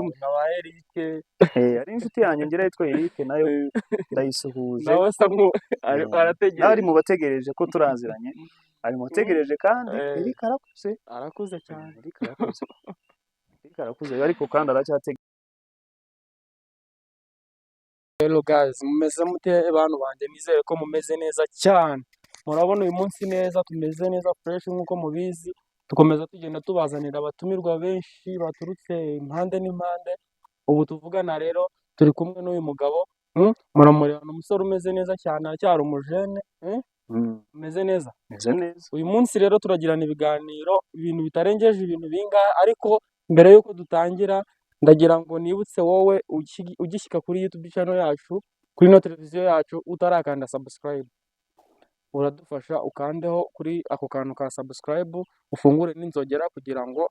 kumwe. Nka ba Eric. Hari inshuti yanjye ngira yitwa Eric, nayo ndayisuhuje. Nawe asa nku arategereje. Nawe ari mu bategereje ko turaziranye, ari mu bategereje kandi. Eric arakuze. Arakuze cyane. Eric arakuze, Eric arakuze, ariko kandi aracyategereje. Hello guys, mumeze mute bantu banjye? Nizere ko mumeze neza cyane. Murabona uyu munsi neza, tumeze neza fresh. Nk'uko mubizi, dukomeza tugenda tubazanira abatumirwa benshi baturutse impande n'impande. Ubu tuvugana rero turi kumwe n'uyu mugabo, muramureba, ni umusore umeze neza cyane, aracyari umujene, umeze neza. Meze neza. Uyu munsi rero turagirana ibiganiro, ibintu bitarengeje ibintu bingahe, ariko mbere y'uko dutangira ndagira ngo nibutse wowe ugishyika kuri YouTube channel yacu, kuri ino televiziyo yacu, utarakanda subscribe, uradufasha ukandeho kuri ako kantu ka subscribe, ufungure n'inzogera kugira ngo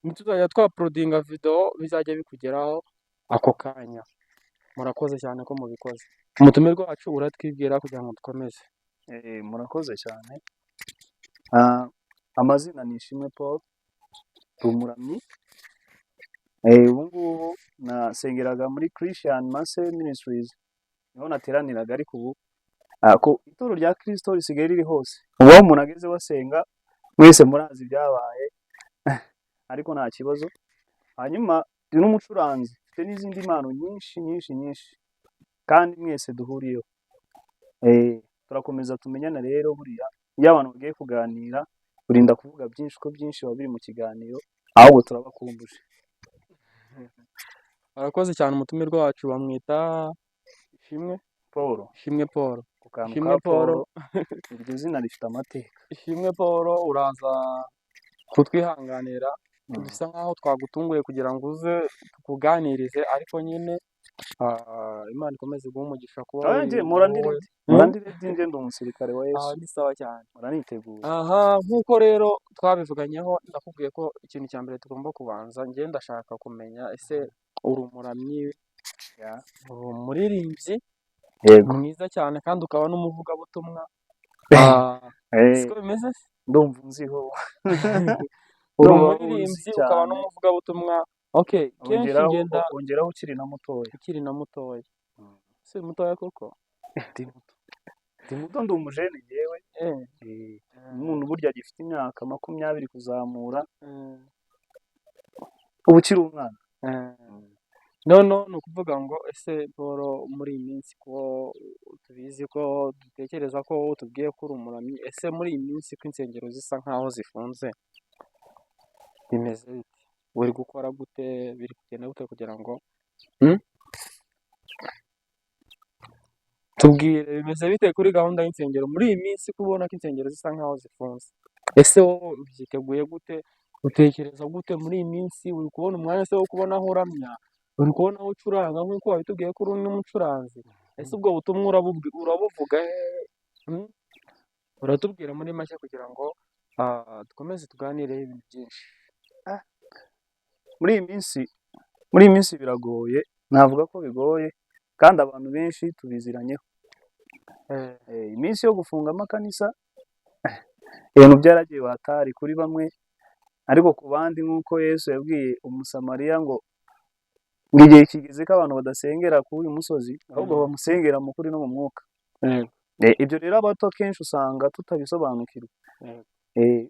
nituzajya twauploadinga video bizajya bikugeraho ako kanya. Murakoze cyane ko mubikoze. Umutumirwa wacu uratwibwira kugira ngo dukomeze. Murakoze cyane. Amazina ni Ishimwe Paul, ndi umuramyi. Ubu ngubu nasengeraga muri Christian Mercy Ministries, niho nateraniraga, ariko ubu ko itorero rya Kristo risigaye riri hose, ubu aho umuntu ageze basenga mwese murazi ibyabaye, ariko nta kibazo. Hanyuma ndi n'umucuranzi, mfite n'izindi mpano nyinshi nyinshi nyinshi kandi mwese duhuriyeho. Turakomeza tumenyane rero. Buriya iyo abantu bagiye kuganira urinda kuvuga byinshi, kuko byinshi biba biri mu kiganiro, ahubwo turabakumbuje. Murakoze cyane. Umutumirwa wacu bamwita Ishimwe Paul. Ishimwe Paul. Ku kantu Ishimwe ka Paul. Paul, iryo zina rifite amateka. Ishimwe Paul, uraza kutwihanganira, bisa nkaho twagutunguye kugira ngo uze tukuganirize, ariko nyine Imana ikomeze guha umugisha kuba Njye mpora ndi wowe. ready, mpora ndi ready, njye ndi umusirikare wa Yesu. Ni sawa cyane. Mpora niteguye. Aha, nk'uko rero twabivuganyeho, ndakubwiye ko ikintu cya mbere tugomba kubanza, njye ndashaka kumenya ese uri umuramyi, uri umuririmbyi Yego. mwiza cyane, kandi ukaba n'umuvugabutumwa. Siko bimeze se? Ndumva unziho. Uri Ndumva unzi umuririmbyi ukaba cyane. n'umuvugabutumwa. Okay, kenshi Ongeraho ngenda ongeraho ukiri na mutoya. Ukiri na mutoya. Si mutoya koko? Ndi muto, ndi muto, ndi umujene njyewe. Umuntu burya agifite imyaka 20 kuzamura uba ukiri umwana. None ni ukuvuga ngo ese Paul, muri iyi minsi ko tubizi, ko dutekereza ko tubwiye ko uri umuramyi, ese muri iyi minsi ko insengero zisa nkaho zifunze, bimeze bite? Uri gukora gute? Biri kugenda gute kugira ngo, Tubwire, bimeze bite kuri gahunda y'insengero muri iyi minsi, ko ubona ko insengero zisa nkaho zifunze? Ese wowe ubyiteguye gute? Utekereza gute muri iyi minsi? Uri kubona umwanya se wo kubona aho uramya? Uri kubona aho ucuranga nk'uko wabitubwiye ko uri n'umucuranzi? Ese ubwo butumwa urabuvuga hehe? Uratubwira muri make kugira ngo dukomeze tuganireho ibintu byinshi. Muri iyi minsi biragoye, navuga ko bigoye kandi abantu benshi tubiziranyeho. Iminsi yo gufunga amakanisa, ibintu byaragiye batari kuri bamwe, ariko ku bandi, nk'uko Yesu yabwiye Umusamariya ngo igihe kigeze ko abantu badasengera kuri uyu musozi, ahubwo bamusengera mu kuri no mu mwuka. Ibyo rero abato akenshi usanga tutabisobanukirwa.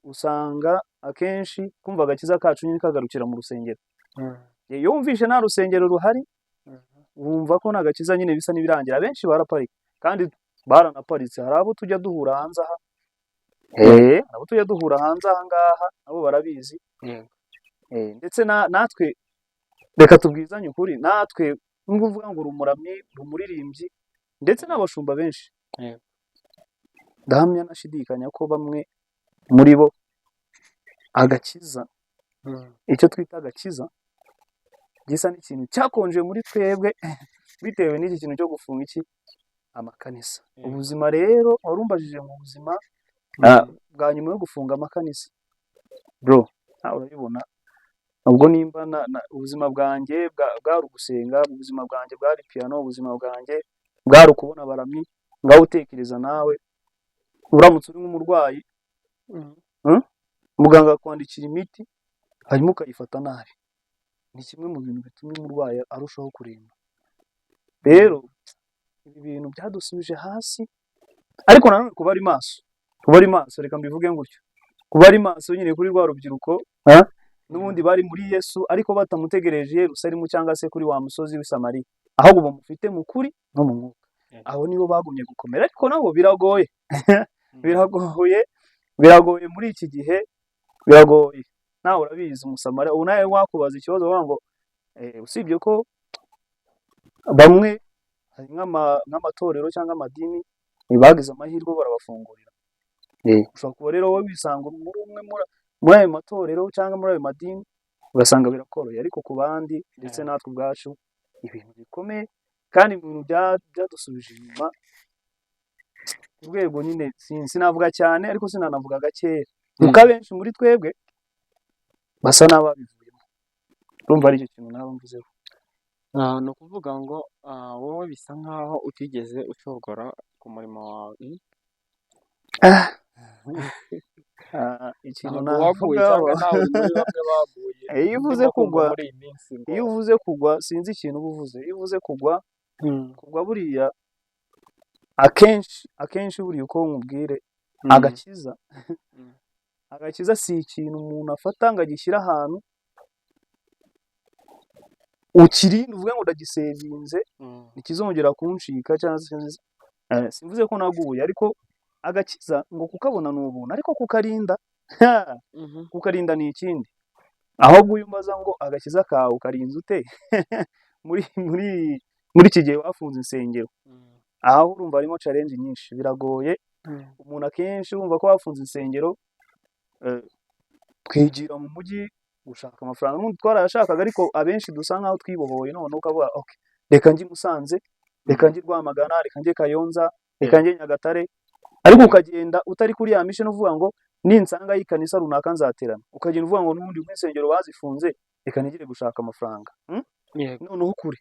Usanga akenshi kumva agakiza kacu nyine kagarukira mu rusengero. Iyo wumvishe nta rusengero ruhari, wumva ko nta gakiza nyine, bisa n'ibirangira. Abenshi baraparika kandi baranaparitse. Hari abo tujya duhura hanze aha, hari abo tujya duhura hanze aha ngaha, nabo barabizi. Ndetse natwe, reka tubwizanye ukuri, natwe nubwo uvuga ngo uri umuramyi, uri umuririmbyi, ndetse n'abashumba benshi, ndahamya nashidikanya ko bamwe muri bo agakiza, icyo twita agakiza, gisa n'ikintu cyakonje muri twebwe bitewe n'iki kintu cyo gufunga iki amakanisa. Ubuzima rero warumbajije mu buzima bwa nyuma yo gufunga amakanisa, bro, nawe urabibona. Ubwo nimba ubuzima bwanjye bwari ugusenga, ubuzima bwanjye bwari piano, ubuzima bwanjye bwari ukubona abaramyi, ngaho utekereza nawe uramutse uri nk'umurwayi, muganga akwandikira imiti hanyuma ukayifata nabi. Ni kimwe mu bintu bituma umurwayi arushaho kuremba. Rero ibi bintu byadusubije hasi, ariko nanone kuba ari maso, kuba ari maso, reka mbivuge gutyo, kuba ari maso nyine kuri rwa rubyiruko, ha? N'ubundi bari muri Yesu ariko batamutegereje i Yerusalemu cyangwa se kuri wa musozi w'i Samariya, ahubwo bamufite mu kuri no mu mwuka. Abo nibo bagumye gukomera, ariko nabo biragoye, biragoye, biragoye muri iki gihe, biragoye. Nawe urabizi, Umusamariya, ubu nawe wakubaza ikibazo bavuga ngo usibye ko bamwe hari nk'amatorero cyangwa amadini bagize amahirwe barabafungurira. Ushobora kuba rero wowe wisanga muri umwe muri ayo matorero cyangwa muri ayo madini, ugasanga birakoroheye, ariko ku bandi ndetse natwe ubwacu ibintu bikomeye, kandi ibintu byadusubije inyuma ku rwego nyine sinavuga cyane ariko sinanavuga gakeya, kuko abenshi muri twebwe basa n'ababivuyemo. Urumva aricyo kintu naba mvuzeho. Ni ukuvuga ngo wowe bisa nkaho utigeze ucogora ku murimo wawe. Ikintu Ntabwo waguye navugaho cyangwa nawe uri muri bamwe baguye? Iyo uvuze Ndimo kumva kugwa, muri iyi minsi ngo iyo uvuze kugwa, sinzi ikintu uba uvuze. Iyo uvuze kugwa, kugwa buriya akenshi buriya uko nkubwire, agakiza, agakiza si ikintu umuntu afata ngo agishyire ahantu ukirinde uvuge ngo ndagisevinze, ntikizongera kuncika cyangwa se simvuze ko naguye, ariko agakiza ngo kukabona ni ubuntu, ariko kukarinda, kukarinda ni ikindi. Ahubwo iyo umbaza ngo agakiza kawe ukarinze ute muri iki gihe bafunze insengero, aho urumva harimo challenge nyinshi, biragoye. Umuntu akenshi wumva ko bafunze insengero, twigira mu mujyi gushaka amafaranga. N'ubundi twarayashakaga, ariko abenshi dusa nkaho twibohoye, noneho ukavuga okay, reka njye i Musanze, reka njye i Rwamagana, reka njye Kayonza, reka njye Nyagatare, ariko ukagenda utari kuri ya mission uvuga ngo ninsanga y'ikanisa runaka nzaterana, ukagenda uvuga ngo n'ubundi insengero bazifunze, reka nigire gushaka amafaranga. Noneho kure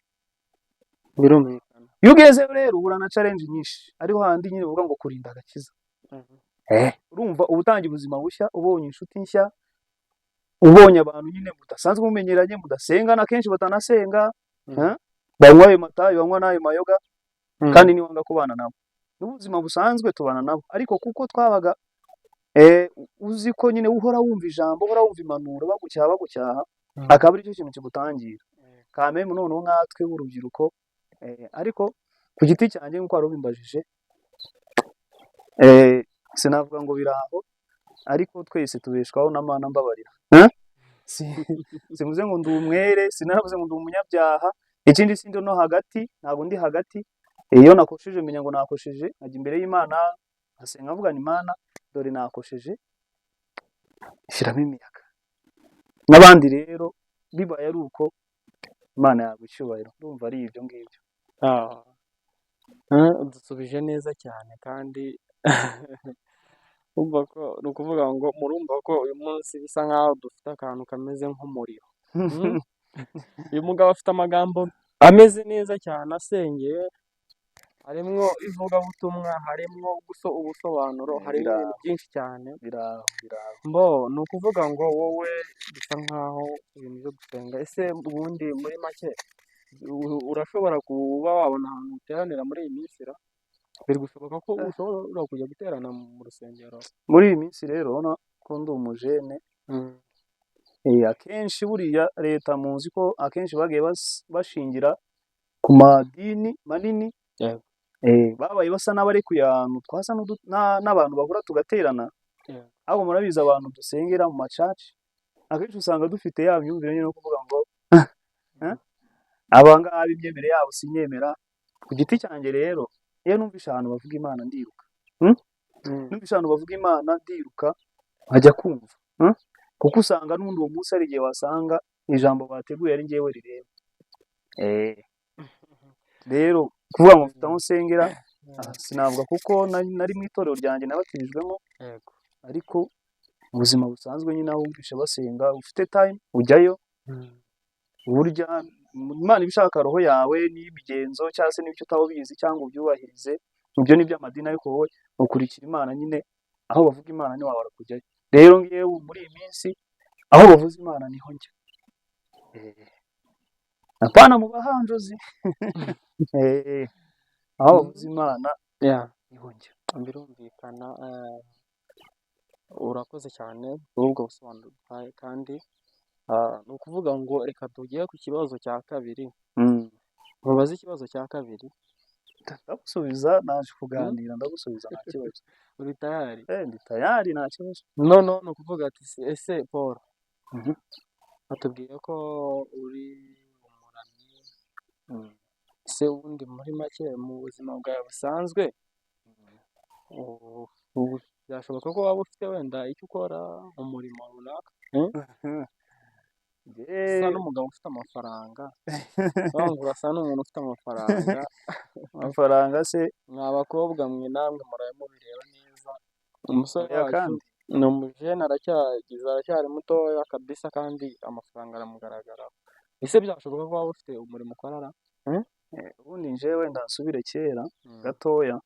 Birumvikana. Iyo ugezeyo rero uhura na challenge nyinshi, ariho handi nyine uvuga ngo kurinda agakiza. Urumva uba utangiye ubuzima bushya, ubonye inshuti nshya, ubonye abantu nyine mudasanzwe mumenyeranye, mudasengana, akenshi batanasenga, banywa ayo matabi, banywa n'ayo mayoga, kandi niwanga kubana nabo. N'ubuzima busanzwe tubana nabo, ariko kuko twabaga uzi ko nyine uhora wumva ijambo, uhora wumva impanuro, bagucyaha, bagucyaha, akaba aricyo kintu kigutangira. Kameme noneho nkatwe b'urubyiruko, ariko ku giti cyanjye nk'uko wari ubimbajije, sinavuga ngo biraho, ariko twese tubeshwaho na Mana mbabarira. Simvuze ngo ndi umwere, sinavuze ngo ndi umunyabyaha, ikindi sindi no hagati, ntabwo ndi hagati. Iyo nakosheje menya ngo nakosheje, nkajya imbere y'Imana nkasenga nkavuga nti Mana dore nakosheje, shyiramo imiyaga. N'abandi rero bibaye ari uko, Imana yaguha icyubahiro. Ndumva ari ibyo ngibyo. Udusubije neza cyane, kandi urumva ko ni ukuvuga ngo murumva ko uyu munsi bisa nkaho dufite akantu kameze nk'umuriro. Uyu mugabo afite amagambo ameze neza cyane asengeye, harimwo ivugabutumwa, harimwo ubusobanuro, harimo ibintu byinshi cyane. Biraho, biraho. Mbo ni ukuvuga ngo wowe bisa nkaho ibintu byo gusenga, ese ubundi muri make urashobora kuba wabona ahantu uteranira muri iyi minsi ra? Biri gushoboka ko ushobora kujya guterana mu rusengero? Muri iyi minsi rero urabona ko ndi umujene, akenshi buriya leta muzi ko akenshi bagiye bashingira ku madini manini, babaye basa n'abarekuye ahantu twasa n'abantu bahura tugaterana, ariko murabizi abantu dusengera mu macaci akenshi usanga dufite ya myumvire nyine yo kuvuga ngo aba ngaba imyemerere yabo sinyemera. Ku giti cyanjye rero iyo numvise ahantu bavuga Imana ndiruka, numvise ahantu bavuga Imana ndiruka nkajya kumva, Kuko usanga n'ubundi uwo munsi hari igihe wasanga ijambo bateguye ari njyewe rireba. Rero kuvuga ngo mfite aho nsengera, sinavuga kuko nari mu itorero ryanjye nabatirijwemo, ariko mu buzima busanzwe nyine aho wumvishe basenga ufite time ujyayo. Burya Imana iba ishaka roho yawe n'imigenzo cyangwa se n'ibyo utaba ubizi cyangwa ubyubahirize, ibyo ni iby'amadini, ariko wowe ukurikira Imana nyine, aho bavuga Imana ntiwabura kujyayo. Rero ngewe muri iyi minsi aho bavuze Imana niho njya. Apana mu bahanjuzi. Aho bavuze Imana niho njya. Birumvikana, urakoze cyane kuri ubwo busobanuro uduhaye, kandi ni ukuvuga ngo reka tugere ku kibazo cya kabiri. Mubaze ikibazo cya kabiri. Ndagusubiza, naje kuganira, ndagusubiza nta kibazo. Uri tayari? Ndi tayari, nta kibazo. Noneho ni ukuvuga ati ese Paul, batubwiye ko uri umuramyi, ese ubundi muri make mu buzima bwawe busanzwe, ubu byashoboka ko waba ufite wenda icyo ukora, umurimo runaka? Usa n'umugabo ufite amafaranga, ngo urasa n'umuntu ufite amafaranga. Amafaranga se? Mwa bakobwa mwe namwe murabe mubireba neza, umusore Oya wacu kandi. ni umujene, aracyagize, aracyari mutoya kabisa, kandi amafaranga aramugaragaraho. Ese byashoboka ko waba ufite umurimo ukora ra? Ubundi njyewe ndasubire kera gatoya,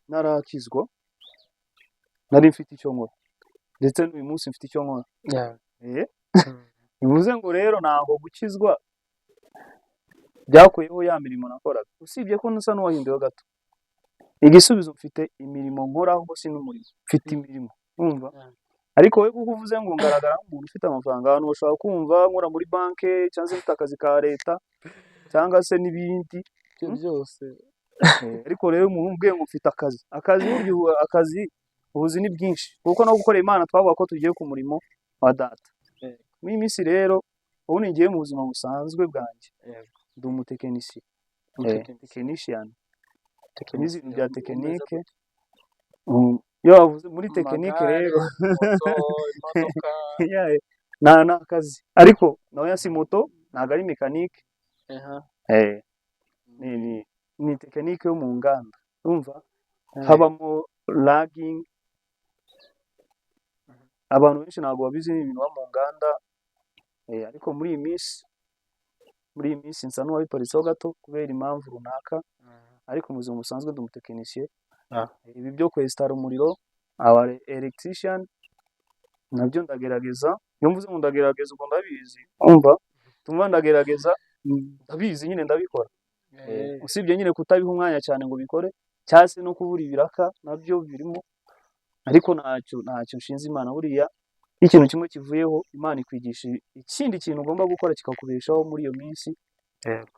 narakizwa nari mfite icyo nkora, ndetse n'uyu munsi mfite icyo nkora. Bivuze ngo rero ntabwo gukizwa byakuyeho ya mirimo nakoraga, usibye ko nsa n'uwahinduyeho gato. Igisubizo, mfite imirimo nkora, ahubwo si n'umurimo, mfite imirimo, urumva? Ariko wowe kuko uvuze ngo ngaragara nk'umuntu ufite amafaranga, abantu bashobora kumva nkora muri banki, cyangwa se mfite akazi ka leta, cyangwa se n'ibindi. Ibyo byose. Ariko rero umuntu umbwiye ngo mfite akazi, akazi burya ubu akazi ubuzi ni bwinshi, kuko no gukorera Imana twavuga ko tugiye ku murimo wa data. Muri iyi minsi rero, ubundi ngiye mu buzima busanzwe bwanjye, ndi umutekinisiye. Umutekinisiye. Technician. Tekinisiye. Nize ibintu bya Umeze tekinike. gute? Iyo bavuze muri tekinike Amagare, rero, moto, imodoka? Yeah, ni akazi, ariko nawe si moto, ntabwo ari mekanike. Ni tekinike yo mu nganda, urumva? Habamo lagging. Abantu benshi ntabwo babizi, ni ibintu biba mu nganda. Ariko muri iyi minsi nsa n'uwabiparitseho gato kubera impamvu runaka, ariko mu buzima busanzwe ndi umutekinisiye. Ibi byo kwesitara umuriro, aba electrician, nabyo ndagerageza. Iyo mvuze ngo ndagerageza, ubwo ndabizi, umva tumva ndagerageza, ndabizi nyine, ndabikora. Usibye nyine kutabiha umwanya cyane ngo bikore, cyangwa se no kubura ibiraka nabyo birimo, ariko ntacyo nshinze Imana. Buriya iyo ikintu kimwe kivuyeho, Imana ikwigisha ikindi kintu ugomba gukora kikakubeshaho muri iyo minsi.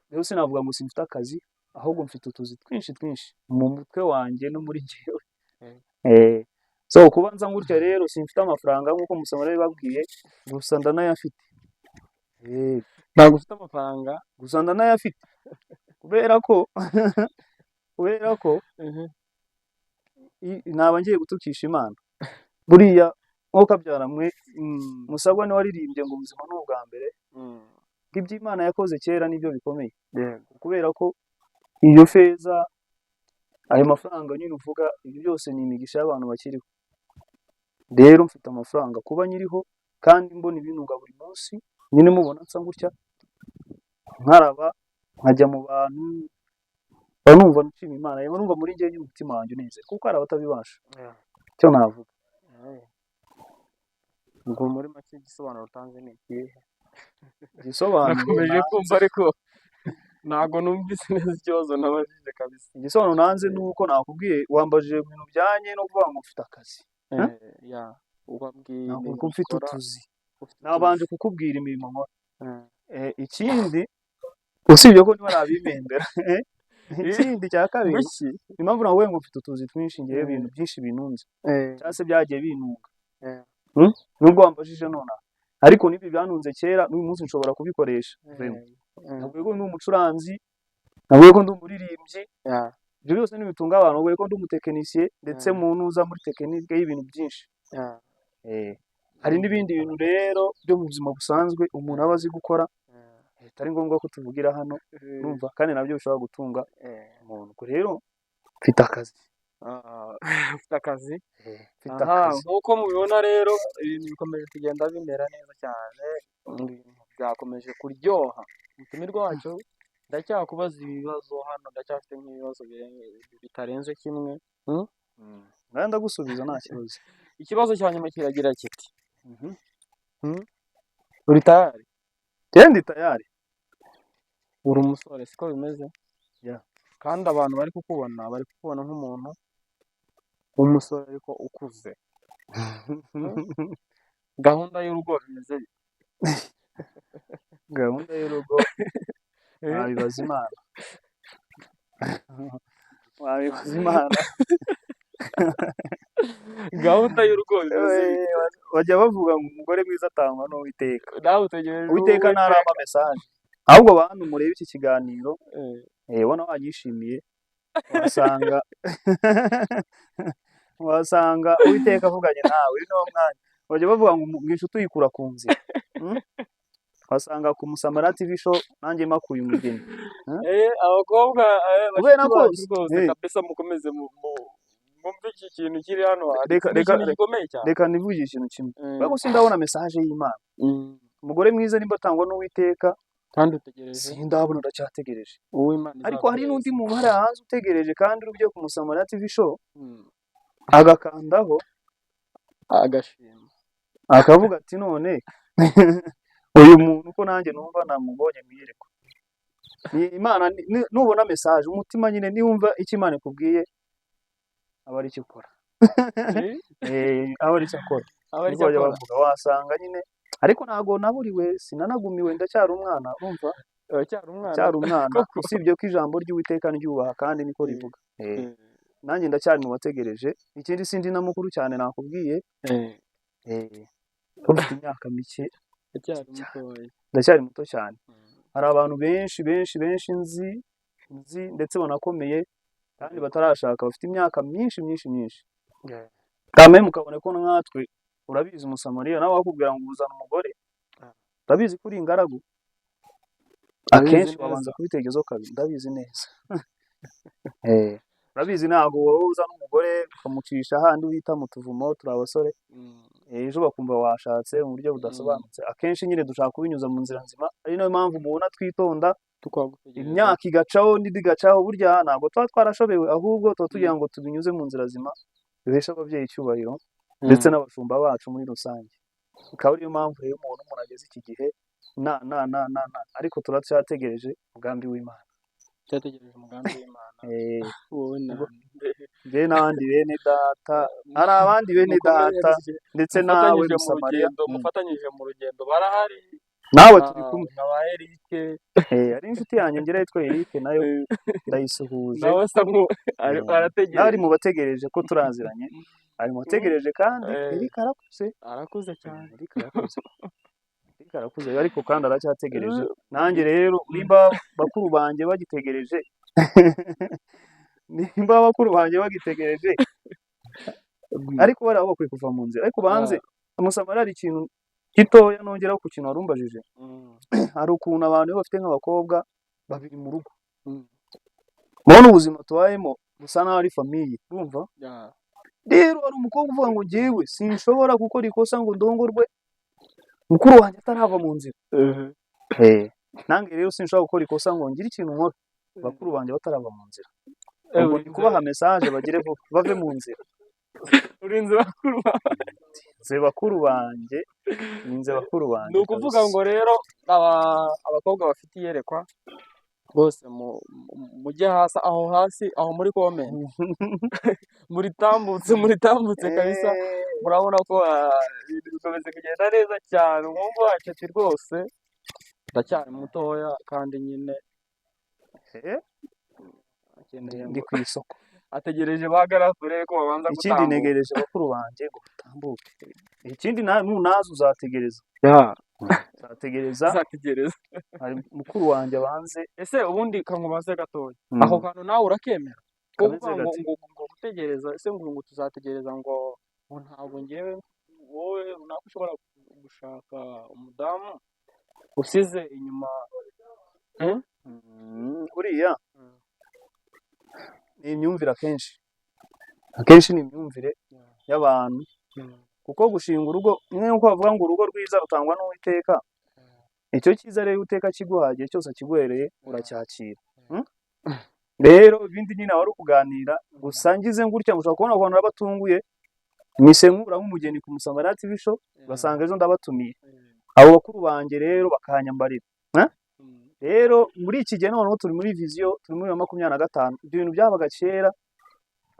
Rero sinavuga ngo simfite akazi, ahubwo mfite utuzi twinshi twinshi mu mutwe wanjye no muri njyewe. So kuba nza gutya rero, simfite amafaranga nk'uko Musamariya yabibabwiye, gusa ndanayafite. Ntabwo ufite amafaranga? Gusa ndanayafite kubera ko naba ngiye gutukisha Imana. Buriya nk'uko kabyara mwe, Musabwa niwe waririmbye ngo ubuzima ni ubwa mbere, ngo ibyo Imana yakoze kera nibyo bikomeye. Kubera ko iyo feza, ayo mafaranga nyine uvuga, ibyo byose ni imigisha y'abantu bakiriho. Rero mfite amafaranga kuba nyiriho, kandi mbona ibintunga buri munsi nyine, mubona nsa gutya, nkaraba, nkajya mu bantu, mba numva nshima Imana, mba numva muri njye nyine umutima wanjye unezerewe, kuko hari abatabibasha. Icyo navuga. Ubwo muri make igisobanuro utanze ni ikihe? Igisobanuro Nakomeje nanze, kumva, ariko ntabwo numvise neza ikibazo nabajije kabisa. Igisobanuro nanze ni uko nakubwiye, wambajije ibintu bijyanye no kuvuga ngo mfite akazi. Ya, ubabwiye Ntabwo imirimo ko mfite ukora, utuzi. Ufite Nabanje utuzi. kukubwira imirimo nkora. Ikindi, usibye ko niba nabimpembera, ikindi cya kabiri, Guki? impamvu navuye ngo mfite utuzi twinshi, ngewe ibintu byinshi binunze cyangwa se byagiye binunga, nubwo wambajije nonaha, ariko n'ibi byanunze kera, n'uyu munsi nshobora kubikoresha. Navuye ko ndi umucuranzi, navuye ko ndi umuririmbyi, ibyo byose nibitunga abantu. Navuye ko ndi umutekinisiye, ndetse mu ntuza muri tekinike y'ibintu byinshi. Hari n'ibindi bintu rero byo mu buzima busanzwe umuntu aba azi gukora, bitari ngombwa ko tuvugira hano, urumva? Kandi nabyo bishobora gutunga umuntu. Ubwo rero mfite akazi. Ah, ufite akazi. Mfite Aha, akazi. nk'uko mubibona rero, ibintu bikomeje kugenda bimera neza cyane, ibintu byakomeje kuryoha. Umutumirwa wacu, ndacyakubaza ibibazo hano, ndacyafite nk'ibibazo bitarenze kimwe. Nawe ndagusubiza nta kibazo. Ikibazo cya nyuma kiragira kiti, uri tayari? Njyewe ndi tayari. Uri umusore, siko bimeze? Yeah. Kandi abantu bari kukubona nk'umuntu w'umusore ariko ukuze. Gahunda y'urugo bimeze bite? Gahunda y'urugo wabibaza Imana, wabibaza Imana. Gahunda y'urugo bimeze bite? Bajya bavuga ngo umugore mwiza atangwa n'Uwiteka. Nawe utegereje Uwiteka Uwiteka. Ntarampa message, ahubwo bantu murebe iki kiganiro, ubona wanyishimiye, wasanga Uwiteka avuganye nawe. Uyu niwo mwanya bajya bavuga ngo inshuti uyikura ku nzira. Wasanga ku Musamariya TV Show nanjye makuye umugeni. Abakobwa, Kubera bashiki ko bacu rwose kabisa, mukomeze mwumve iki kintu kiri hano hantu. Reka Ni reka ikintu gikomeye cyane. Reka nivugire ikintu kimwe. Kubera ko sindabona message y'Imana. Umugore mwiza nimba atangwa n'Uwiteka, Kandi utegereje sindabona, ndacyategereje. Uwo Imana Ariko hari n'undi izaguhereza. muntu hariya hanze utegereje, kandi uri ugiye ku Musamariya TV Show agakandaho, agashima, akavuga ati: "None uyu muntu ko nanjye numva namubonye mu iyerekwa?" Ni Imana nubona message, umutima nyine niwumva icyo Imana ikubwiye, aba ari cyo ukora. Aba ari cyo akora. Aba ari Niko cyo bajya akora. bavuga, wasanga nyine, ariko ntabwo naburiwe, sinanagumiwe, ndacyari umwana, urumva? Uracyari umwana. Ndacyari umwana. Koko. Usibye ko ijambo ry'Uwiteka ndyubaha kandi niko rivuga. Nanjye ndacyari mu bategereje. Ikindi, sindi na mukuru cyane, nakubwiye. Ufite imyaka mike. Uracyari mutoya. Ndacyari muto cyane. Hari abantu benshi benshi benshi nzi ndetse banakomeye kandi batarashaka, bafite imyaka myinshi myinshi myinshi. Kamwe mukabona ko nkatwe, urabizi Umusamariya nawe wakubwira ngo uzana umugore, urabizi ko uri ingaragu. Ndabizi Akenshi neza. wabanza kubitekerezaho kabiri. Ndabizi neza. Urabizi, ntabwo wowe uzana umugore ukamucisha ahandi wita mu tuvumo, turi abasore, ejo bakumva washatse mu buryo budasobanutse. Akenshi nyine dushaka kubinyuza mu nzira nzima, ari nayo mpamvu mubona twitonda. Tukwagutegereza. Imyaka igacaho n'indi igacaho, burya ntabwo tuba twarashobewe, ahubwo tuba tugira ngo tubinyuze mu nzira nzima, duheshe ababyeyi icyubahiro ndetse n'abashumba bacu muri rusange. Ikaba ariyo mpamvu rero umuntu ageze iki gihe na na na na na, ariko turacyategereje umugambi w'Imana. Cyategereje umugambi w'Imana. Wowe na Njye n'abandi bene data, hari abandi bene data ndetse nawe mufatanyije mu Musamariya. rugendo. Mufatanyije mu rugendo barahari. Nawe turi kumwe. Nka ba Eric. Hari inshuti yanjye ngira yitwa Eric, nayo ndayisuhuje. Nawe asa nku arategereje. Nawe ari mu bategereje, ko turaziranye, ari mu bategereje kandi. Eric arakuze. Arakuze cyane. Eric arakuze, Eric arakuze, ariko kandi aracyategereje. Nanjye rero nimba bakuru banjye bagitegereje, nimba bakuru banjye bagitegereje, ariko bariya bo bakwiye kuva mu nzira, ariko banze. Musamariya, hari ikintu gitoya nongeraho ku kintu warumbajije. Hari ukuntu abantu iyo bafite nk'abakobwa babiri mu rugo, mubona ubuzima tubayemo busa n'aho ari famille, urumva? Rero hari umukobwa uvuga ngo: "Njyewe sinshobora gukora ikosa ngo ndongorwe mukuru wanjye atarava mu nzira." Nanjye rero sinshobora gukora ikosa ngo ngire ikintu nkora bakuru banjye batarava mu nzira. Ubwo ndi kubaha message, bagire vuba bave mu nzira. Urinze bakuru bawe. Nze bakuru banjye, ninze bakuru banjye. Ni ukuvuga Kabisa. ngo rero abakobwa bafite iyerekwa bose mujye hasi aho, hasi aho muri comment, muritambutse, muritambutse kabisa. Murabona ko ibintu bikomeza kugenda neza cyane. Umuhungu wacu ati: "Rwose ndacyari mutoya kandi nyine akeneye Ndi ngo ku isoko. Ategereje ba garafure ko babanza Ikindi, gutambuka. ntegereje bakuru banjye ngo batambuke. Ikindi, nunaza uzategereza, uzategereza. Uzategereza. Hari mukuru wanjye abanze. Ese ubundi kankubaze gatoya, ako kantu nawe urakemera ko Kameze kuvuga ngo gate? ngo gutegereza, ese ngo tuzategereza, ngo ntabwo ngewe wowe runaka ushobora gushaka umudamu usize inyuma? Buriya ni imyumvire, akenshi ni imyumvire y'abantu, kuko gushinga urugo nyine nk'uko bavuga ngo urugo rwiza rutangwa n'Uwiteka. Icyo cyiza rero Uwiteka akiguhaye, igihe cyose akiguhereye uracyakira. Rero ibindi nyine wari ukuganira gusa, ngize gutya mushobora kubona abantu batunguye mise nkura nk'umugeni ku Musamariya TV Show, ugasanga ejo ndabatumiye. Abo bakuru banjye rero bakanyambarira. Rero muri iki gihe noneho turi muri vision, turi muri 2025. Ibyo bintu byabaga kera,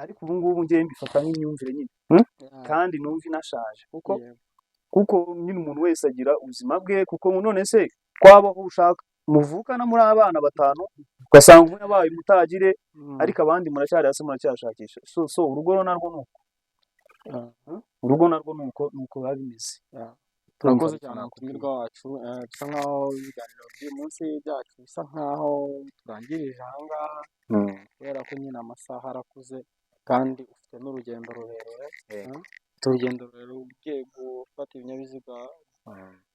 ariko ubu ngubu ngewe mbifata nk'imyumvire nyine. Kandi numva inashaje, kuko kuko nyine umuntu wese agira ubuzima bwe. Kuko none se kwabaho ushaka muvukana muri abana batanu, ugasanga umwe yabaye umutagire, ariko abandi muracyari hasi, muracyashakisha. So urugo rero narwo ni uko. Urugo narwo ni uko biba bimeze. Turakoze cyane umutumirwa wacu. Bisa nkaho ibiganiro by'uyu munsi byacu bisa nkaho turangirije aha ngaha, kubera ko nyine amasaha arakuze kandi ufite n'urugendo rurerure. Ufite urugendo rurerure ugiye gufata ibinyabiziga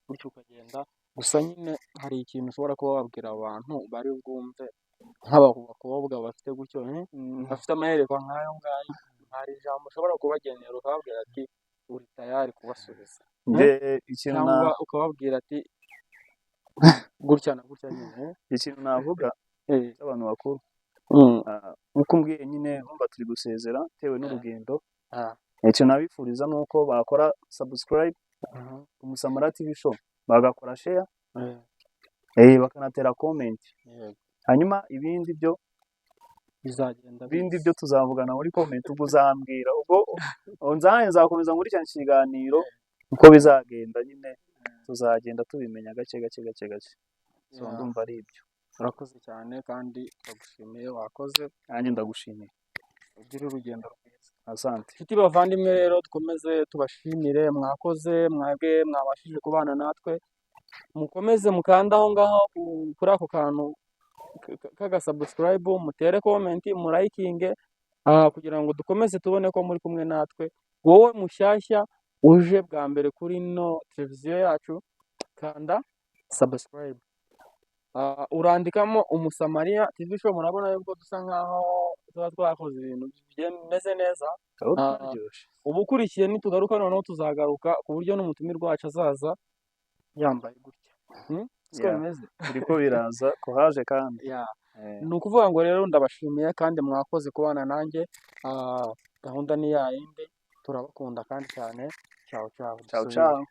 gutyo ukagenda. Gusa nyine hari ikintu ushobora kuba wabwira abantu bari bwumve, nk'aba bakobwa bafite gutyo, bafite amaherekwa nk'ayo ngayo, hari ijambo ushobora kubagenera ukababwira ati uri tayari kubasubiza? Nge ikintu Cyangwa ukababwira ati gutya na gutya nyine. Ikintu navuga cy'abantu bakuru, nk'uko umbwiye nyine, urumva turi gusezera bitewe n'urugendo. Ikintu nabifuriza ni uko bakora subscribe Umusamara TV Show, bagakora share, bakanatera comment. Hanyuma ibindi byo Bizagenda ibindi biza. byo tuzavugana muri comment. Ubwo uzambwira, ubwo nzaye nzakomeza muri cya kiganiro, uko bizagenda nyine tuzagenda tubimenya gake gake gake gake. So ndumva ari ibyo. Urakoze cyane kandi turagushimiye, wakoze. Nanjye ndagushimiye. Ugire urugendo rwiza. Asante. Inshuti bavandimwe rero, dukomeze tubashimire, mwakoze mwebwe mwabashije kubana natwe. Mukomeze mukande aho ngaho kuri ako kantu k'agasubscribe, mutere comment, murayikinge, kugira ngo dukomeze tubone ko muri kumwe natwe. Wowe mushyashya uje bwa mbere kuri ino televiziyo yacu, kanda subscribe. Urandikamo Umusamariya TV Show, murabona yuko dusa nkaho tuba twakoze ibintu bimeze neza. Aho twaryoshye. Ubu ukurikiye nitugaruka noneho tuzagaruka ku buryo n'umutumirwa wacu azaza yambaye gutya. Siko bimeze? Biriko biraza kuhaje kandi. Ni ukuvuga ngo rero ndabashimiye kandi mwakoze kubana nanjye. Gahunda ni ya yindi, turabakunda kandi cyane. Ciao ciao. Ciao. Dusubire. Ciao.